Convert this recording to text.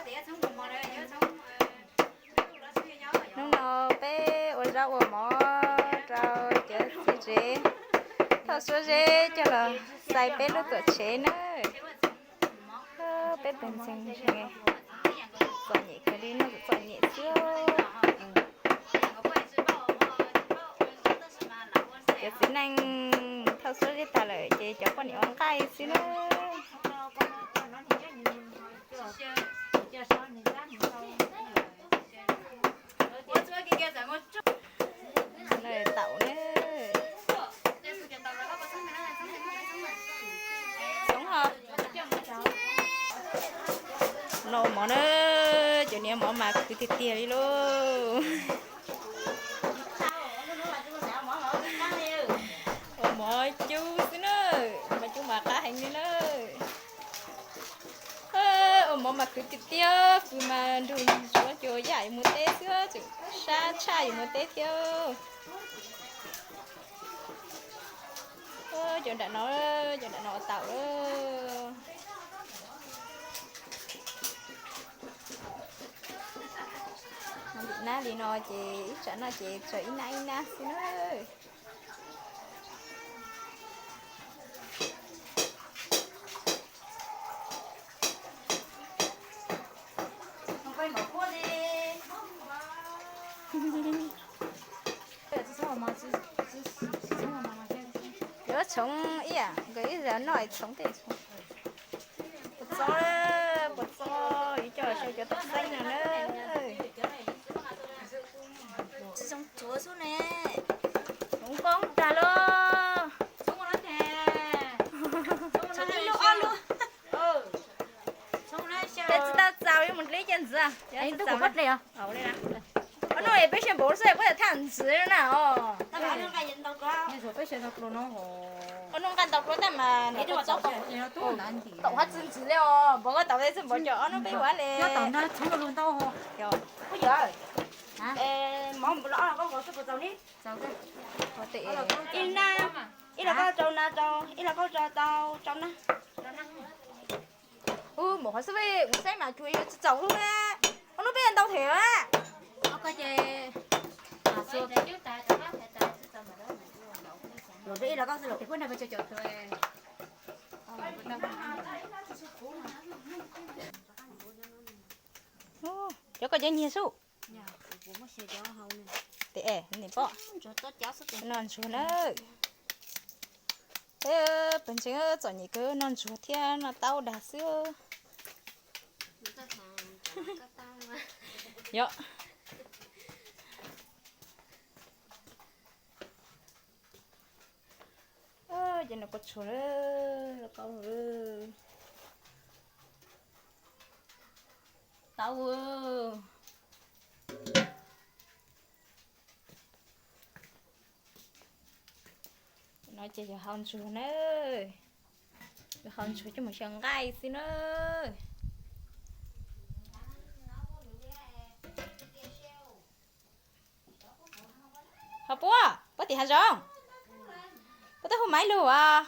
Hnub no peb ua zaub ua mov rau cov txiv tsev, thauj suab zeb coj los xais peb lub tuam tsev nawb. Peb pawg ntxoog txom nyem kawg li, noj txom nyem xwb. Cov txiv neej thauj suab zeb tag lawm ces cov poj niam ua nqaij xwb na. Taum na. Txhoov ho. No ua mov na, cov niam mov mas khwv tiag tiag li lauj. Ua mov cub xwb na, mov cub mas qab heev li na. Ua mov mas khwv tiag tiag, fws mas nrug ntsuav cuag yam yuav mus teb xwb, tseem sab tshaj yuav mus teb thiab. Cov nram no, cov nram no taum lawm. Nab li no ces ib tsam no ces tsawg ib nab ib nab xwb na. Yuav txhoov ib yam, nkawd ib zag noj txhoov tej txhoov. Puas txob, puas txob, yuav coj xyaw cov tauj xeeb no na. Tsis zoo tsuav xwb ne. Hmoov poob tag lauj. Txhoov ib lub ob lub. Peb tsis tau txaus yuav mus dlib cov ntxiv. Ob nub peb xyaw npaum xwb puab tham ntxiv na os. Ob nub nqaij ntau dua tab mas nws txob tau hab txwv ntxiv li os, npaum nqaij tau li txwv npaum cov ob nub peb ua li. Ib los koj rau na rau, ib los koj rau tau rau na. Ub, npaum qhov xwb, kuv saib mas cuag yuav tsis txaus lub na. Ob nub peb ntau them a. Cov koj cov nyiag sub. Tes es nim pom. Noj ntsuag na. Peb pawg ntseeg txom nyem kawg, noj ntsuag thiab noj taub dag xwb. Yog. Ces nws kua tshuav lawm, taub. No ces yog hau ntsuag na, yog hau ntsuag coj mus xyaw nqaij xwb na. Ho puab, puab tim hav zoov, puab twb hu maiv lug as.